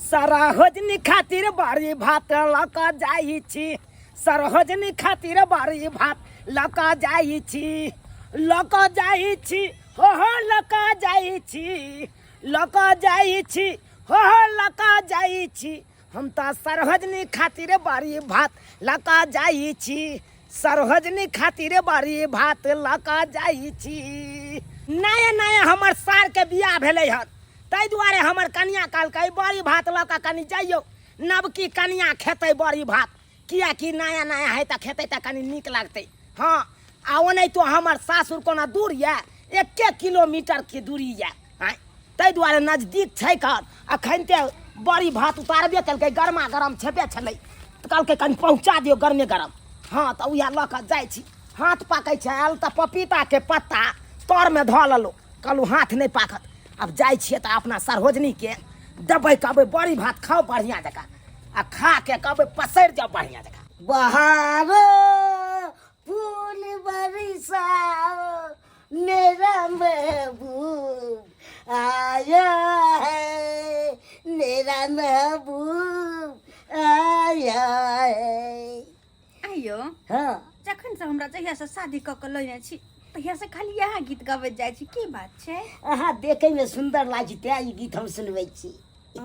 सरहोजनी खातिर बड़ी भात लऽ कऽ जाइ छी, सरहोजनी खातिर बड़ी भात लऽ कऽ जाइ छी, लऽ कऽ जाइ छी, हो हो लऽ कऽ जाइ छी, लऽ कऽ जाइ छी, हो हो लऽ कऽ जाइ छी। हम तऽ सरहोजनी खातिर बड़ी भात लऽ कऽ जाइ छी, सरहोजनी खातिर बड़ी भात लऽ कऽ जाइ छी। नया नया हमर सारके बियाह भेलै हन, ताहि दुआरे हमर कनिया कहलकै बड़ी भात लऽ कऽ कनि जइयौ, नवकी कनिया खेतै बड़ी भात, किएकि नया नया है तऽ खेतै तऽ कनि नीक लगतै। हँ, आ ओनाहितो हमर सासुर कोना दूर यऽ, 1 किलोमीटरके दूरी यऽ, आँय, ताहि दुआरे नजदीक छै। कर अखन ते बड़ी भात उतारबे केलकै, गरमा गरम छेबे छलै, तऽ कहलकै कनि पहुँचा दियौ गरमे गरम। हँ, तऽ उएह लऽ कऽ जाइ छी। हाथ पाकै छै, आयल तऽ पपीताके पत्ता तरमे धऽ लेलहुँ, कहलहुँ हाथ नहि पाकत। आब जाइ छियै तऽ अपना सरहोजनीके देबै, कहबै बड़ी भात खाउ बढ़िआँ जकाँ, आ खा के कहबै पसरि जाउ बढ़िआँ जकाँ। बहार फूल बरसाओ, मेरा महबूब आया है, मेरा महबूब आया है। आइयो। हाँ। जखन से हमरा जहिया से शादी कऽ के लैने छी तहिया से खाली इएह गीत गबैत जाइ छी, की बात छै? अहाँ देखै में सुंदर लागै छी तें ई गीत हम सुनबै छी। ओ,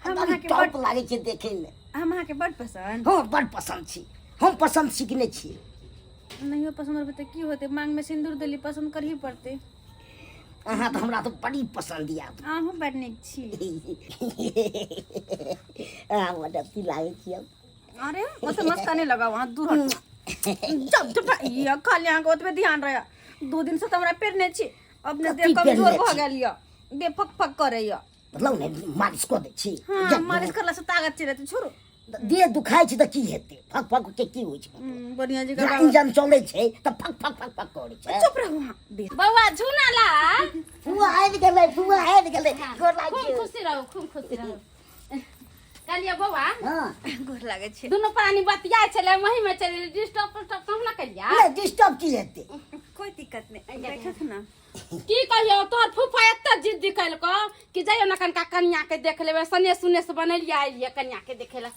हम एकदम अहाँके टॉप बड लागै छै देखै में। हम अहाँके बड पसंद। हाँ, बड पसंद छी हम, पसंद छी कि नहि छी? नहियो पसंद रहबै तऽ की होतै, मांग में सिंदूर देली, पसंद करही पड़तै। अहाँ तऽ हमरा तऽ बड़ी पसंद यऽ। अहूँ बड नीक छी। अहाँ बड अथी लागै छी हम। अरे वो तो मस्का नहीं लगा वहाँ, दूर हट। जब जब ये खाली अहाँ के ओतबे ध्यान रहे, 2 दिन से तो हमरा पेरने छी, अपने कथी देह कमजोर पेरने भऽ छी? गेल ये, देह फक फक करे ये। मतलब ने मालिश कऽ दै छी। हाँ, जा, मालिश करला से ताकत चलि जेतै, छोड़ू। देह दुखाइ छै तऽ की हेतै, फक फक के की होइ छै? बढ़िया जगह जेना बाबा। इंजन चलै छै तऽ फक फक फक फक करै छै। चुप रहू अहाँ। बौआ झूना लाल। फुआ आबि गेलै, फुआ आबि गेलै, गोर लागै खूब छियौ। खुशी रहू, खूब खुशी रहू। कहलियै बौआ। हाँ। गोर लागै छै। दुनू प्राणी बतियाइ छलै, वही में चलि डिस्टर्ब उस्टर्ब तऽ हम ना करिया। नहि, डिस्टर्ब की हेतै? कोई दिक्कत नहीं, बैठत ना। की कहियौ, तोहर फूफा एते जिद्दी कलको कि जइयो ना कनका कनिया के देख लेबै, सने सुने से बनेलियै आइलियै कनिया के देखे ला।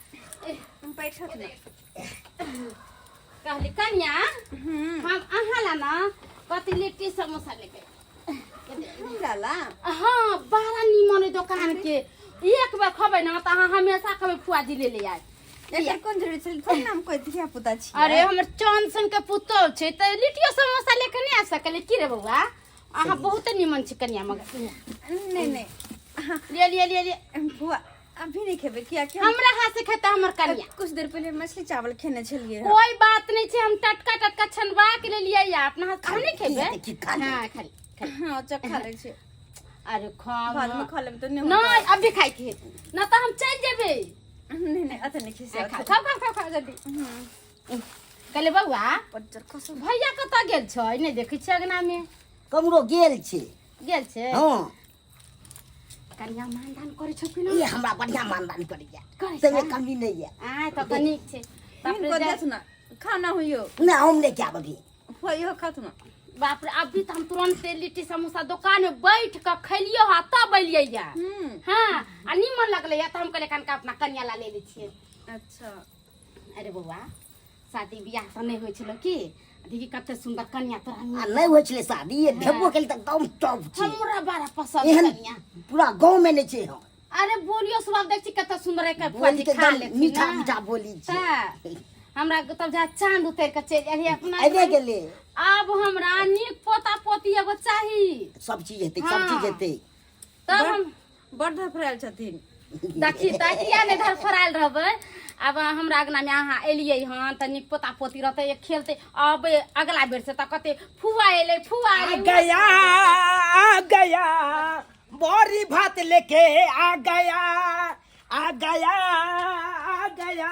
बैठत ना। कहली कनिया, हम अहाँ ला ना कथी लिट्टी समोसा लेके हमरा ला? हाँ, बड़ा नीमन है दुकान के, एक बार खबै ना तऽ अहाँ हमेशा खबै, फुआ जी ले ले आए। एकर कोन जरूरी छै? थोड़ी ना हम कोई धिया पुता छी। अरे हमर चांद सन के पुतोह छै तऽ लिट्टियो समोसा लेके नहि आबि सकलै की रे बौआ? अहाँ बहुत नीमन छी कनिया, मगर नहीं नहीं, लिए लिए लिए लिए। फुआ अभी नहीं खेबे, किया कि हमरा हाथ से खेता हमर कनिया। कुछ देर पहले मछली चावल खेने छलिए। कोई बात नहीं छै, हम टटका टटका छनवा के ले लिए या अपना हाथ खाना नहीं खेबे? की खा ले? हाँ, खा ले, खा ले। हाँ, अच्छा खा ले छी। अरे खाओ बाद ना। में खा लेब तो नहीं नहीं, होता। अभी खाई के ना तो हम चल जेबे। नहीं नहीं, अत नहीं खिसे। खाओ खाओ खाओ खाओ खाओ जल्दी। कहले बौआ, पज्जर खसो। भैया कतऽ गेल छै? नहि देखै छियै अगना में। कमरो गेल छै। गेल छै? हाँ। कनिया मानदान करै छौ कि ना? ई हमरा बढ़िया मानदान करैया। करै छै? ताहिमे कमी नहि यऽ। आय तऽ तऽ नीक छै। बाप रे, हिनको जाय- देथ ना, खाना होइयो। नहि, हम नहि खायब अभी। होइयो, खाथु ना। बाप रे, अभी तऽ हम तुरंत लिट्टी समोसा दुकान में बैठ कऽ खेलियो हा तब एलियै या। हाँ, आ नीमन लगलै या तऽ हम कहलियै कनका अपना कनिया ला ले लै छियै। अच्छा। अरे बौआ, शादी बियाह तऽ नहि होइ छलो की? देखी कते सुंदर कनिया तोरा आ नहि होइ छलै शादी, ये भेबो केलै तऽ एकदम टॉप छै। हमरा बड़ा पसंद एहन कनिया पूरा गाँव में नहि छै। हम अरे बोलियो स्वभाव देख छी कते सुंदर है, बोली फौजी के खा एकदम लेथिन मीठा ना। मीठा बोली छै। तऽ हमरा तब जा चांद उतर के चलि एलियै अपना। आबि गेलै। आब हमरा नीक पोता पोती एगो चाही। सब चीज हेतै, सब चीज हाँ। हेतै। तब हम बड़ धफरायल छथिन। देखी तऽ किया नहि धरफड़ायल रहबै? आब हमरा अङ्गनामे अहाँ एलियै हन तऽ नीक पोता पोती रहतै, खेलतै। अब अगला बेर से तऽ कते फुआ एलै, फुआ आ एलै। गया, आ गया, बोरी भात लेके आ गया, आ गया, आ गया,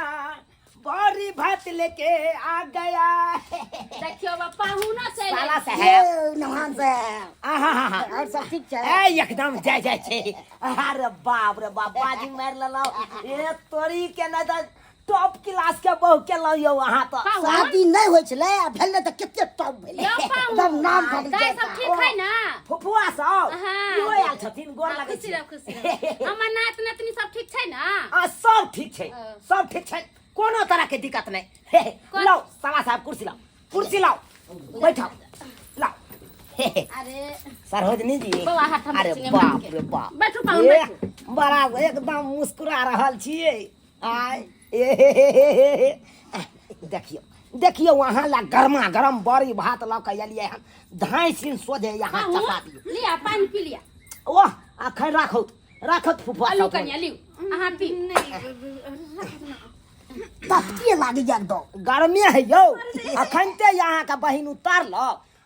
बोरी भात लेके आ गया। देखियौ बाबा, पाहुनो चलि साला आयल। साहेब। यौ, नौहान साहेब। आहा। और सब ठीक छै? ए एकदम जय जय छै। अरे बाप रे बाप, बाजी मारि लेलहुँ। ए तोरी के नहि तऽ टॉप क्लास के बहु केलहुँ यौ अहाँ तऽ। पाहुन। शादी नहि होइ छलै आ भेलै तऽ कते टॉप भेलै, यौ पाहुन। एकदम नाम भऽ गेल। दाइ सब ठीक है ना? फुफुआ सब हाँ। इहो आयल छथिन, गोर हाँ, लगै खुशी छी। रहू, खुशी रहू। हमर नात नातनी सब ठीक ठीक छै, हाँ। सब ठीक छै, कोनो तरह के दिक्कत नहीं। हे, हे, लाओ साला साहब, कुर्सी लाओ, कुर्सी लाओ, बैठो, लाओ। हे, हे, अरे सरोजनी जी, बौआ, हाथ हम अरे छियै, बाप मानके। रे बाप, बैठू पाहुन, ए, बैठू। बड़ा एकदम मुस्कुरा रहल छियै आय। ए हे हे हे हे हे। देखियौ देखियौ, अहाँ ला गरमा गरम बड़ी भात लऽ कऽ एलियै हन, धाँइ सिन सोझे यहाँ पाहुन, चपा दियौ। लिअ पानि पी लिअ। ओह, अखन राखौत राखत फुफुआ आलू सब। कनिया लिउ, अहाँ पी। तपतिए लागै एकदम। गर्मी है यौ, अखन ते अहाँके बहिन उतारल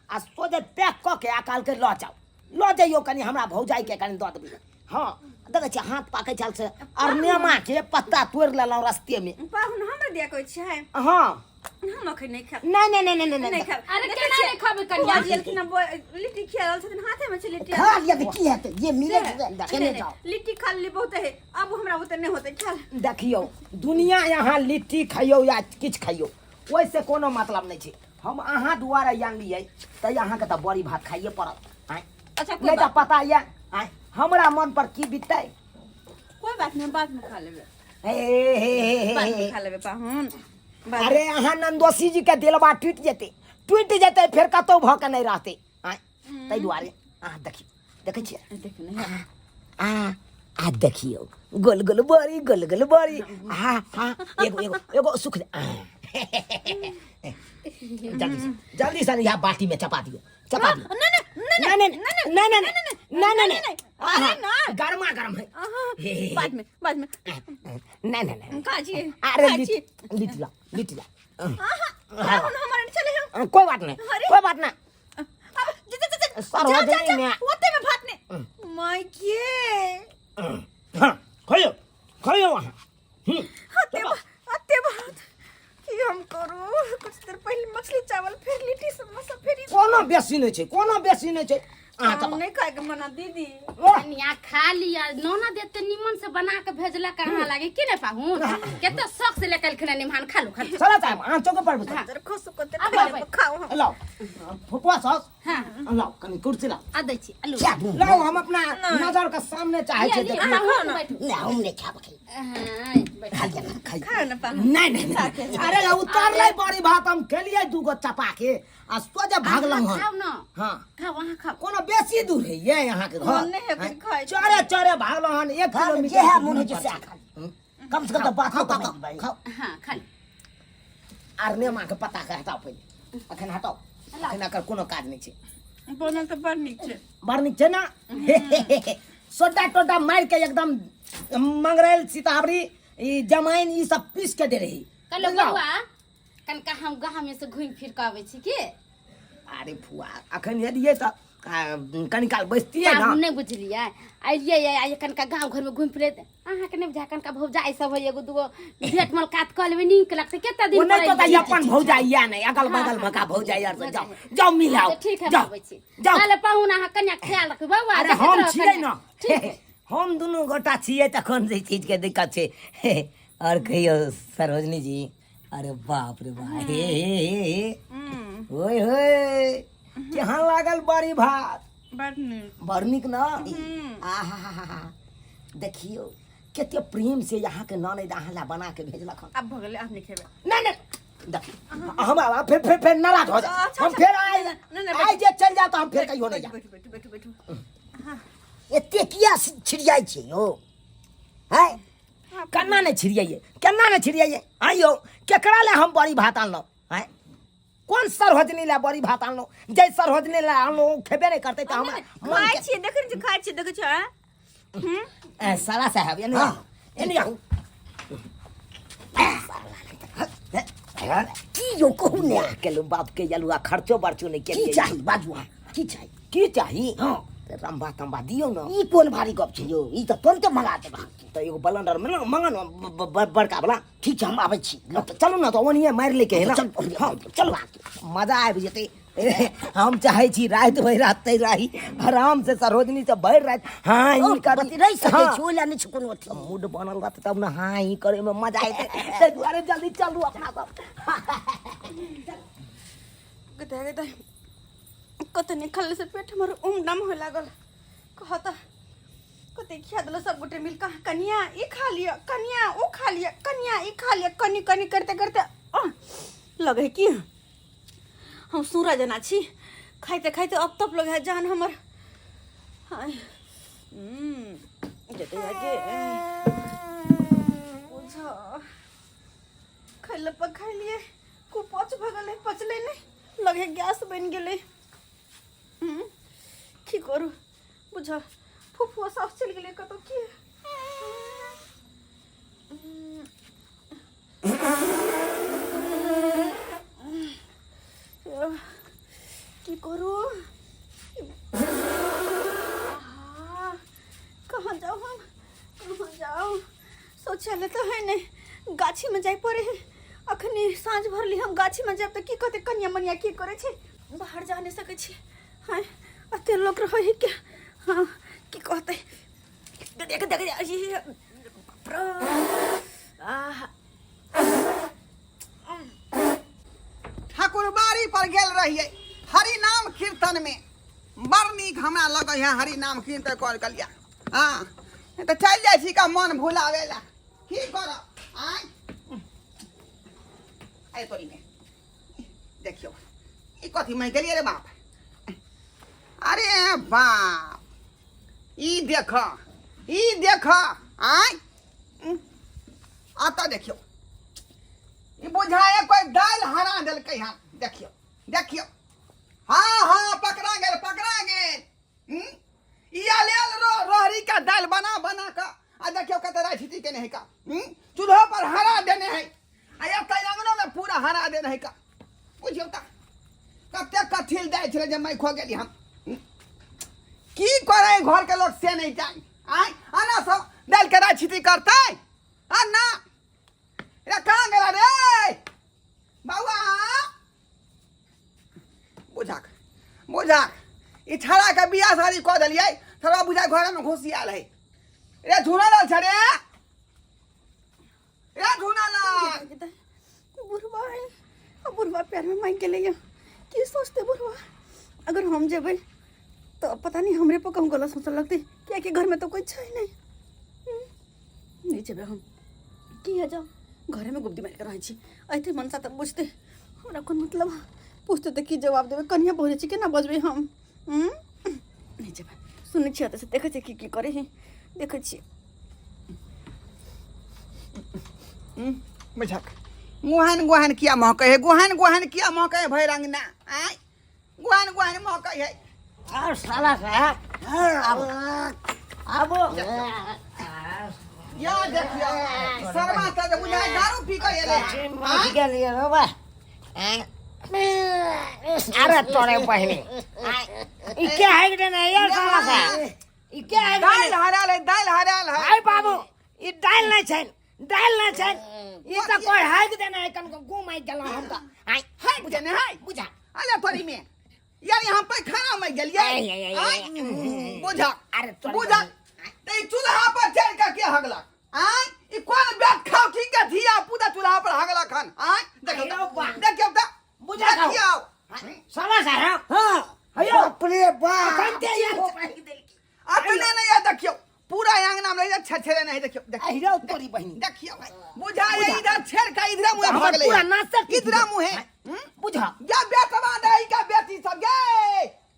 आ सोझे पैक कऽ के आ कहलकै लऽ जाउ, लऽ जइयौ, कनि हमरा भौजाइके कनि दऽ देबै। हँ, देखै छियै हाथ पाकै छल से अरनेमा के पत्ता तोड़ि लेलहुँ रस्तेमे। पाहुन, हमरा दिया कहै छियै? हँ। हम अखन नहि खायब। नहि नहि नहि नहि नहि नहि खायब। अरे देखै केना छियै, नहि खेबै कनिया? फुआ जी एलखिन हँ, लिट्टी खिया रहल छथिन, हाथेमे छै लिट्टी। खा लिअ तऽ की हेतै जे मिलै छै नहि, खेने नहि, जाउ। लिट्टी खा लेली बहुत है, अब हमरा ओते नहि होतै खायल। देखियौ दुनिया, यहाँ लिट्टी खइयौ या किछु खइयौ, ओहिसँ कोनो मतलब नहि छै। हम अहाँ दुआरे आनलियै तऽ अहाँके तऽ बड़ी भात खाइए पड़त आँय। अच्छा, कोई नहि तऽ बात पता यऽ आँय हमरा मन पर की बिततै। कोई बात नहीं, बाद में खा लेबै। हे हे हे हे बाद में हे। खा लेबै पाहुन, बाद में। अरे अहाँ नंदोसी जी के दिलवा टूटि जेतै, टूटि जेतै, फेर कतहु भऽ के नहि रहतै आँय। ताहि दुआरे अहाँ देखियौ, देखै छियै? देखियौ ने। आ आ देखियौ, गोल गोल बड़ी, गोल गोल बड़ी। आ आ एगो एगो एगो सुख दे। आ, जल्दी से जल्दी से यहाँ बाटी में चपा दियो, चपा दियो। नहीं नहीं। नहीं नहीं नहीं नहीं नहीं नहीं नहीं। अरे ना। गर्मा गर्म है। अहाँ, हे, हे, हे। बाद में, बाद में। नहीं नहीं नहीं। कहाँ छियै? अरे कहाँ लिट छियै? लिट ला, लिट ला। पाहुन, हमारे नहीं चले हम। कोई बात नहीं। अरे। कोई बात नहीं। अब जा जा जा जा, सरोजनी जा, जा, जा, में- ओते में भात ने माय के। हाँ, खइयो खइयो वहाँ। अते अते भात की हम करू? कुछ देर पहले मछली चावल, फिर लिट्टी समोसा, फिर ई- कोनो बेसी नहीं छै, कोनो बेसी नहीं छै, अहाँ हम चपा नहीं खाए के मना दीदी। ओह, कनिया खा लिअ, नोना देते निमन से बना के भेजलक अहाँ लागे की नहि पाहुन, कते शौक से लेके एलखिन हन निमहान। खा लू, खा लू। चला साहब, अहाँ चौके पर बैठो। तर खुश को अब खाओ, आबै। खाओ हम। लाओ फुफुआ सॉस। हाँ। लाओ कनी कुर्सी लाओ। आ दै छी आलू। क्या दूं? लाओ, हम अपना नजर के सामने चाहे लिअ, छै लिअ, देखियौ। अहाँ बैठू। नहि, हम नहि खायब अखन। हाँ, बैठू। खा लिअ, खा लिअ। खाओ ना पाहुन। नहीं नहीं नहीं, अरे उतारले बड़ी भात, हम खेलिए दूगो चपा के आ सोझे भागलहुँ हन। खाउ न। हाँ। खाउ, अहाँ खाउ। कोनो बेसी दूर है ये यहाँ के घर? मोन नहीं है कुछ खाए। चरे चरे भागलहुँ हन, 1 खा ले, किलोमीटर जे है के मोन होइ दूरी छै पर सएह छै। खा ले। कम से कम तऽ बात खाओ तऽ खाओ बनेबै। खाओ। हाँ, खा लू। आर नेमा के पत्ता के हटाओ पहिले, अखन हटाओ, अखन एकर कोनो काज नहि छै। बनल तऽ बड़ नीक छै। बड़ नीक छै ना? सोडा टोडा मारि के एकदम मंगरैल, सीतावरी, ई जमाइन, ई सब पीस के दे रही। कहलो बुझलौ? बौआ, कनका हम गाँव में से घूमि फिर के अबै छी की? अरे फुआ, अखन एलियै तऽ कनी काल बैसतियै ना। हम नहि बुझलियै, अलियै आइ कनका गाँव घर में घूमि फिर, अहाँके नहि बुझा, कनका भौजाइ सब है, एगो दूगो भेंट मुलाकात कऽ लेबै, नीक लगतै। कते दिन ओ नहि पर तो अयलियै। अपन भौजाइ या नहि अगल बगल मका भौजाइ यार से, जाओ जाओ मिलाओ। अच्छा, ठीक है, जाओ। आबै छी। जाओ। ताले पाहुन, अहाँ कनिया ख्याल रखबै बौआ। अरे देखैत हम रहब छियै कनिया। ना। ठीक है। हम दुनू गोटा छियै तऽ कोन से चीज के दिक्कत छै? और कहियौ सरोजनी जी, अरे बाप रे बाप, हे हे हे हे, ओए होए, केहन लागल बड़ी भात? बड़ नीक। बड़ नीक ना? आहा, देखियौ कते प्रेम से यहाँ के ननैद अहाँ ला बना के भेजलक हन। आब भऽ गेलै, आब नहि खेबै। नहीं नहीं, देखियौ हम आब फिर फिर फिर नाराज हो जाए। अच्छा, हम अच्छा। फिर आए नहीं, नहीं, आइ जे चल जाओ तो हम फिर कहियो नहीं जाए। बैठू बैठू बैठू बैठू। एते किया छिड़ियाइ छै यौ है? केना नहि छिड़ियाइए, केना नहि छिड़ियाइए? आइयो केकरा ले हम बड़ी भात आनलहुँ आँय? कोन सरहोजनी ले बड़ी भात आनलहुँ? जै सरहोजनी ले आनलहुँ ओ खेबे नहि करतै तऽ हमरा मन खाइ के- छियै, देखै छियै, खाइ छियै, देखै छियै आँय? हूँ। ए, साला साहब, एने आउ, एने आउ। की यौ, कहू ने। केलहुँ बाप के अलुआ खर्चो बर्चो नहि की केलियै। चाही बाजू अहाँ, की चाही? की चाही? हँ। तऽ रम्बा तम्बा दियौ ने। ई कोन भारी गप छै यौ, ई तऽ तुरन्ते मंगा देब अहाँके। तऽ एगो बलंडर मंगा ने बड़का वाला। ठीक छै, हम आबै छी। तऽ चलू ने, तऽ ओनहिए मारि लैके है ने। चल, हँ, चलू। मजा आबि जेतै। हम चाहै छी राति भरि राति रही आराम से सरोजनी से भरि राति हाँ ई करी। बती रहि सकै हाँ। छी, ओहि लए नहि छै कोनो अथी। मूड बनल रहतै तब ने हाँ ई करे में मजा एतै, ताहि दुआरे जल्दी चलू अपना सब। गदा गदा कतनी खाले से पेट हमर उमडम होए लागल। कहता कते खिया देलो सब गोटे मिल कऽ कनिया ई खा लिअ कनिया ओ खा लिअ कनिया ई खा लिअ कनि कनि करते करते अह, लगै की हम सूरा जेना छी खाइते खाइते अब तब लगे है जान हमर हाय जते आगे बुझा खैले पर खैलिए कुपच भऽ गेलै पचलै नहि लगे गैस बनि गेलै की करू बुझ फुफुआ साफ चलि गेलै कतौ की की करू कहाँ जाऊ हम कहाँ जाऊ शौचालय तो है नहीं गाछी में जाय पड़े है अखनी साँझ भरली हम गाछी में जाब तऽ की कहते कनिया मनिया की करे छै बाहर जा नहीं सकै छी हाँ अते लोक रहै है के हाँ की कहते देख देख बाप रे आह ठाकुरबाड़ी पर गेल रहियै हरि नाम कीर्तन में बड़ नीक हमरा लगै है हरि नाम कीर्तन कर कलिया हाँ तऽ चलि जाइ छी का मन भुलावे ला की करब आँय आइ तोरी में देखियौ ई कथी मैं गेलियै रे बाप अरे बाप ई देख ई देख आँय आता देखियौ ई बुझाए कोई दालि हरा देलकै हन देखियौ देखियौ हाँ हाँ पकड़ा गेल पकड़ा गेल हम्म? ई आलेल रो रोहरी का दालि बना बना कऽ आ देखियौ कते राजनीति केने है का हम्म? चूल्हो पर हरा देने है आ एतऽ अंगनो में पूरा हरा देने है का बुझियौ तऽ कते कथिल दै छलै जे मैं खो गेली हम हम्म? की करे घर के लोग से नहीं जान आय आना सब दालि के राजनीति करतै आ ना रे कहाँ गेला रे बौआ बुझाक बुझाक ई छड़ा के बियाह शादी कऽ देलियै थोड़ा बुझा घर में घुसि आयल है रे झूना लाल छ रे रे झूना लाल बुढ़वा है आ बुढ़वा प्यार में मांग गेलै यऽ की सोचते बुढ़वा अगर हम जेबै तऽ पता नहीं हमरे पर कहूँ गलत सोचऽ लगतै कियाकि घरमे तऽ कोइ छै नहि नहि जेबै हम किया जाउ घरेमे गुप्ती मारि कऽ रहै छी अयतै मनसा तऽ बुझतै हमरा कोन मतलब पूछतै तऽ की जवाब देबै कनिया बजै छी केना बजबै हम नहि जेबै सुनै छियै तऽ देखै छियै की की करै है देखै छियै बुझक गुहन गुहन किया महकै है गुहन गुहन किया महकै है भरि अंगना आँय गुहन गुहन महकै है और साला साहब आबो आबो या देखियो शर्मा तऽ जे बुझाय दारू पी कऽ एलै मर गेलियै रे बा अरे तोरे बहिनी ई के है के नहीं यार साला साहब ई के है दालि हराल है दालि हराल है अरे बाबू ई दालि नहीं छै दालि नहीं छै ई तऽ कोई है के देना है कनको गुम आइ गेलौ हम तऽ आइ है बुझे ने है बुझा अरे तोरी में यानी हम पैखाना में गेलियै आइ, आइ, आइ, आइ, बुझा अरे तोरी बुझा तऽ ई चूल्हा पर चढ़ि कऽ के हगलक आय ई कोन बेट खाउ की के धिया पुता चूल्हा पर हगलक हन आय देखियौ अरे बा। देखियौ तऽ बुझा खाउ। देखियौ साला साहब हाँ हेयौ बाप रे बाप अखन ते यार अपने नहीं है देखियौ पूरा अंगना में रह छेछेरे नहीं देखियौ देखियौ अहिरो तोरी बहिनी देखियौ बुझा ये इधर छेड़ का इधर मुंह हमर भागले पूरा नाशक इधर मुंह है बुझा या बेटवा नहीं का बेटी सब गे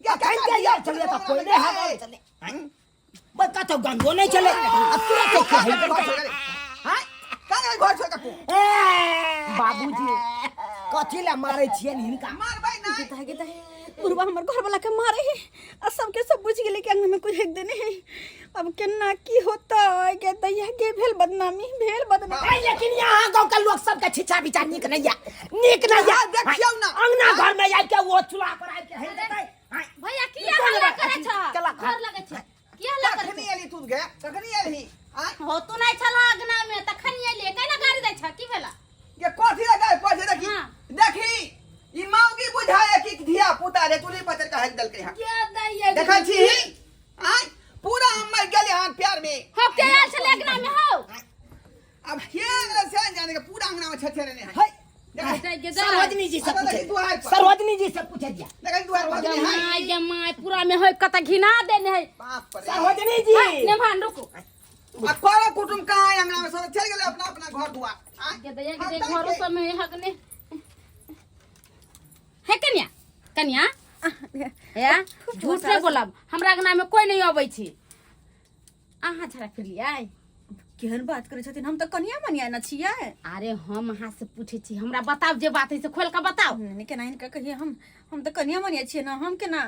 या अखन ते यार चलिए तऽ कोई नहीं हगल चले बस कतौ गंगो नहीं चले आ तुरंत के है हां काहे घर छोड़ के तू बाबूजी कथी ला मारै छियनि हिनका मारबै नहीं गेता गेता बुढ़वा हमर घर वाला के मारे है आ सबके सब बुझ गेलै कि अंगना में कोई हेक देने है अब केना की होता गे दैया गे भेल बदनामी भेल बदनामी ऐ लेकिन यहाँ गाँव के लोग सबके छिछा बिछा नीक नहीं या नीक नहीं या हाँ, देखियौ ना। अंगना घर में आबि के वो चूल्हा पर आबि के हेल देतै हाँ, भैया किया हल्ला करे छ चला घर लगे छ किया हल्ला करे कखनी एली तू गे कखनी एली आय हो तू नहीं छल अंगना में तखन एलिए केना गाड़ी दै छ की भेला ये कथी लगा कथी देखी हाँ। देखी ई माउगी बुझाए कि धिया पुता रे चूल्ही पर चढ़ के हक देलकै हन क्या दैया देखै छी आय पूरा हम मर गेले हन प्यार में हो के आयल छले अंगना में हो अब के अंगना से जाने के पूरा अंगना में छछे रहने है है गे सरोजनी जी से अच्छा, पूछे देखी दुआर पर। सरोजनी जी से पूछे दिया देखै दुआर पर गे है माय गे माय पूरा में होय कत घिना देने है बाप रे सरोजनी जी नेभान रुको आ करो कुटुम कहाँ है अंगना में सब चल गेले अपना अपना घर दुआर आँय? गे दैया गे हाँ, घरो ताके। सब में हकने हे कन्या कन्या हे झूठ नहीं बोलब हमरा अंगना में कोई नहीं अबै छी अहाँ झड़ा फिरलियै केहन बात करै छथिन हम तऽ कनिया मनिया न छियै अरे हम अहाँ से पूछै छी हमरा बताउ जे बात है से खोल के बताउ नहीं नहीं, केना हिनका कहिए हम हम तऽ कनिया मनिया छियै ना हम केना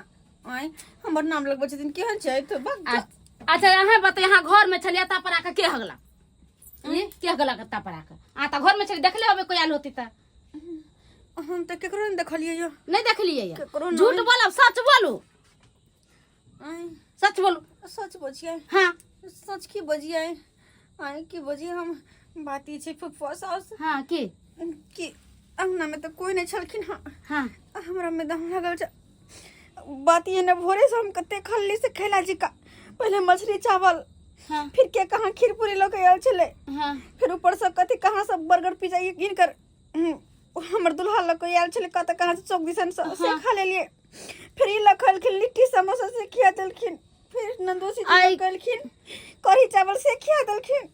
आँय हमर नाम लगबै छथिन केहन छै तऽ बक अच्छा अहाँ बताउ अहाँ घर में छलियै ता पर आके के हगला के हगला ता पर आके अहाँ तऽ घर में छलियै देखले होबै कोई आयल होती तऽ हम तऽ केकरो नहि देखलियै यौ नहीं देखलियै केकरो नहि। झूठ बोलब सच बोलू आँय सच बोलू सच बजियै हाँ सच की बजियै आँय की बजियै हम बात ई छै फुफुआ साउस हाँ की कि अंगना में तऽ कोई नहि छलखिन हँ हाँ हमरा में दम लागल छै बात ये न भोरे से हम कते खल्ली से खैला जी का पहले मछली चावल हाँ फिर के कहाँ खीर पूरी लऽ के आयल छलै हाँ फिर ऊपर से कथी कहाँ सब बर्गर पिज्जा ये गिन कर हमर दुल्हा लऽ के आयल छलै कतऽ कहाँ से चौक दिसन से से खा लेलियै फिर ई लऽ खलखिन लिट्टी समोसा से खिया देलखिन फिर नंदोसी जी लऽ कहलखिन कढ़ी चावल से खिया देलखिन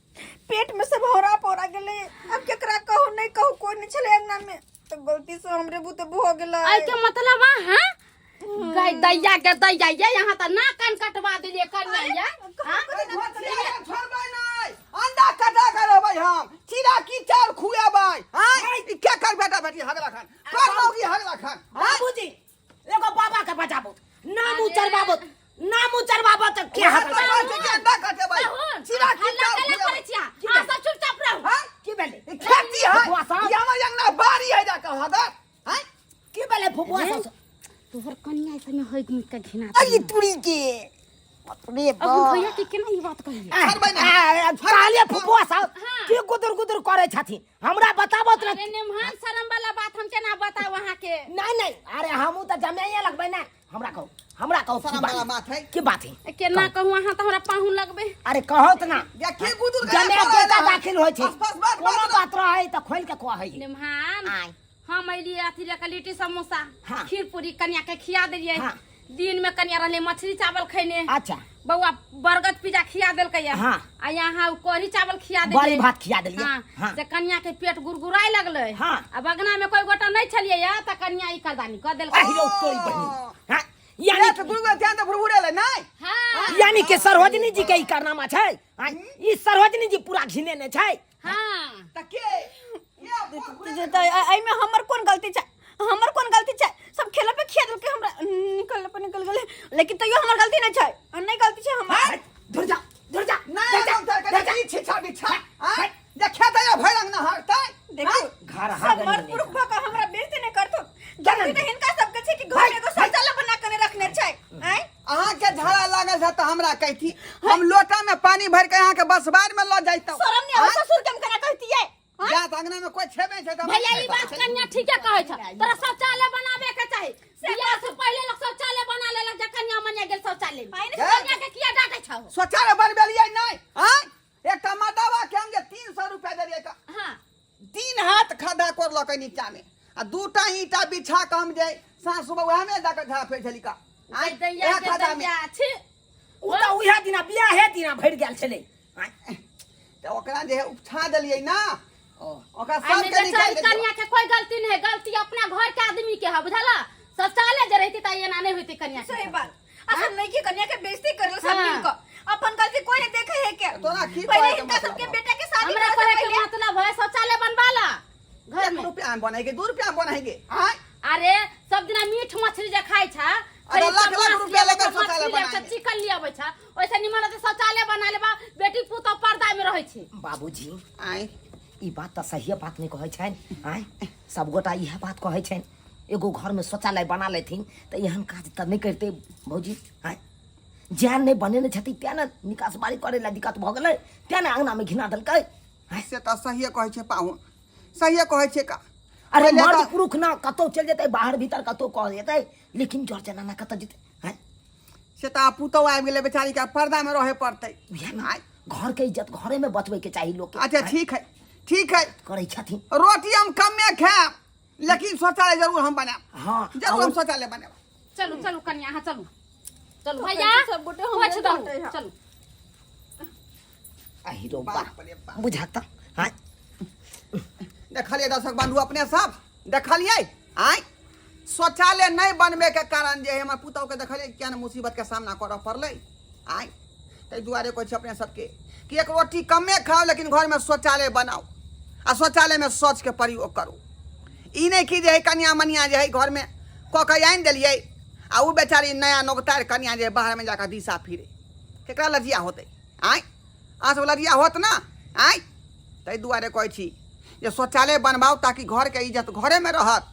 पेट में सब हौरा पौरा गेलै अब केकरा कहू नहीं कहू कोई नहीं छलै अंगना में तो गलती से हमरे बुते भऽ गेलै आई के मतलब अहाँ गाय दैया के दैया ये यहाँ त ना कान कटवा देलिए कन्या ये हाँ? छोड़बै नहि अंडा कटा के रहबै हम चीरा की चाउर खुएबै आँय ई के कर बेटा बेटी हगला खान कर मौगी हगला खान आँय? बाबूजी एगो बाबा के बजाबो नाम उचरबाबो नाम उचरबाबो त के वएह हगला तऽ कहै छै कि अंडा कटेबै राहुल, चीरा की हल्ला चाउर केला खुएबै करै छियै अहाँ सब चुपचाप रहू आँय? की भेलै ई खेती है फुआ साहब। ई हमर अंगना बाड़ी है जाके हदर आँय की भेलै फुफुआ सासु तोहर कनिया ऐसे में होइक मुइक के घिना अरे तुरी के बाप रे अब हम भैया के केना ई बात कहिए छोड़बै नहि। कहलिए फुफुआ साहब हाँ। की गुदुर गुदुर करे छथिन हमरा बताबो त अरे नेमहान शरम वाला बात हम केना बताउ अहाँ के नहीं नहीं अरे हमू त जमाइए लगबै ना हमरा कहू हमरा कहू की शरम बात वाला बात है। की बात है केना कहूँ अहाँ तऽ हमरा पाहुन लगबै अरे कहो त ना देखी गुदुर जमे बेटा दाखिल होइ छै बस बस बस कोनो बात रहै त खोल के कहै नेमहान आय हम अयलियै अथी लऽ कऽ लिट्टी समोसा हाँ। खीर पूरी कनिया के खिया देलियै हाँ। दिन में कनिया रहलै मछली चावल खैने अच्छा बौआ बरगद पिज्जा खिया देलकै हाँ। आ यहाँ उ कढ़ी चावल खिया देलियै बड़ी भात खिया देलियै हाँ, हाँ। से कनिया के पेट गुरगुराय लगलै हाँ। आ बगना में कोई गोटा नहीं छलियै या त कनिया ई करदानी कऽ देलकै आहिरो तोरी बहिनी हाँ यानी यानी गुरु ध्यान तऽ भुरभुरेलै नहि हाँ यानी के सरोजनी जी के ई कारनामा छै हाँ, ई सरोजनी जी पूरा घिनेने छै हाँ तऽ के ये तऽ एहिमे हमर कोन गलती छै हमर कोन गलती छै सब खेले पे खिया देलकै हमरा निकल पे निकल गेलै लेकिन तैयो हमर गलती नहि छै आ नहि गलती छै हमर धुर जा धुर जा नहि धुर जा, हम तर धुर जा। के ई छिछा बिछा आँय जे खेतै आ भरि अंगना हगतै देखू घर सब हागल मर्द नहि पुरुष भऽ कऽ हमरा बेइज्जती नहि करथु केना गलती तऽ हिनका सबके छै कि घर में एगो शौचालय बना के नहि रखने छै आँय अहाँके झाड़ा लागल छै तऽ हमरा कहती हम लोटा में पानी भरि के अहाँके बसबार में लऽ जैतहुँ शरम नहि आबै ससुर के हम केना कहतियै जा तऽ अंगना में कोई छेबे छै तऽ भैया ई बात कन्या ठीके कहै छ तोरा शौचालय बनाबे के चाही बियाह से पहिले लोग शौचालय बना लेलक जे कन्या मनिया गेल शौचालय में आइ कन्या के किया डांटे छौ शौचालय बनबेलियै नहि आँय एकटा मदवा के हम जे 300 रुपया देलियै तऽ हां तीन हाथ खद्धा कोरलकै नीचा में आ दूटा ईंटा बिछा कऽ हम जे साँझ सुबह उएह में जाकऽ झाड़ा फेर छली का आँय, दैया उएह के खद्धा में दैया छी ओ तऽ उएह दिना बियाहे दिना भरि गेल छलै आँय, तऽ ओकरा जे है उपछा देलियै ना ओकरा आइ सबके बेचारी निकालि देलियै कन्या के कोई गलती नहीं है गलती अपना घर के आदमी के है बुझला शौचालय जे रहती त एना नहीं होती कन्या के सही बात असल नहीं कि कन्या के बेइज्जती करल सब हाँ। मिल के अपन गलती कोई नहीं देखे है के तोरा की पहले कहै के हिनका मतलब सबके हौ? बेटा के शादी हमरा करे से कहे के पहले मतलब है शौचालय बनवा ला घर एक में रुपया में बनेगे दू रुपया में बनेगे आँय अरे सब दिना मीट मछली जे खाइ छ अरे लाख लाख रुपया लेकर शौचालय बनाएंगे। चिकन लियाबै छ ओइसे निमन रहतै शौचालय बना लेबा बेटी पुतोह पर्दा में रहै छै बाबूजी आँय ई बात तऽ सहिए बात नहि कहै छनि आँय सबगोटा इएह बात कहै छनि एगो घरमे शौचालय बना लेथिन तऽ एहन काज तऽ नहि करितै भौजी आँय जैं नहि बनेने छथिन तेँ ने निकास बारी करै लए दिक्कत भऽ गेलै तेँ ने अङ्गनामे घिना देलकै आँय से तऽ सहिए कहै छै पाहुन सहिए कहै छै का अरे पहिले मर्द तऽ- पुरुख ना कतौ चलि जेतै बाहर भीतर कतौ कह जेतै लेकिन जर जनाना कतऽ जेतै आँय से तऽ आब पुतहु आबि गेलै बेचारी के पर्दा में रहे पड़तै उएह ने घर के इज्जत घरे में बचबै के चाही लोग के अच्छा ठीक है ठीक है करै छथिन रोटी हम कमे खायब लेकिन शौचालय जरूर हम बनायब। हाँ, जरूर हम शौचालय बनायब। चलू चलू कनिया, अहाँ चलू चलू। तो भैया कहै छी सब गोटे हमरे पोछि दहू। डाँटै है। चलू। अहिरो बा। बाप रे बाप। बुझाता हाँ। देखलियै दर्शक बंधु, अपने सब देखलियै आय, शौचालय नहि बनबे के कारण जे हमर पुतहु के देखलियै केहन मुसीबत के सामना करऽ पड़लै आय। ताहि दुआरे कहै छी अपने सबके कि एक रोटी कमे खाउ लेकिन घरमे शौचालय बनाउ आ शौचालयमे शौच के प्रयोग करू। ई नहि कि जे है कनिया मनिया जे है घरमे कऽ के आनि देलियै आ ओ बेचारी नया नोकतार कनिया जे बाहरमे जाकऽ दिशा फिरे, केकरा लजिया होतै आय? अहाँ सब लजिया होत ना आय? ताहि दुआरे कहै छी जे शौचालय बनबाउ ताकि घरके इज्जत घरेमे रहत।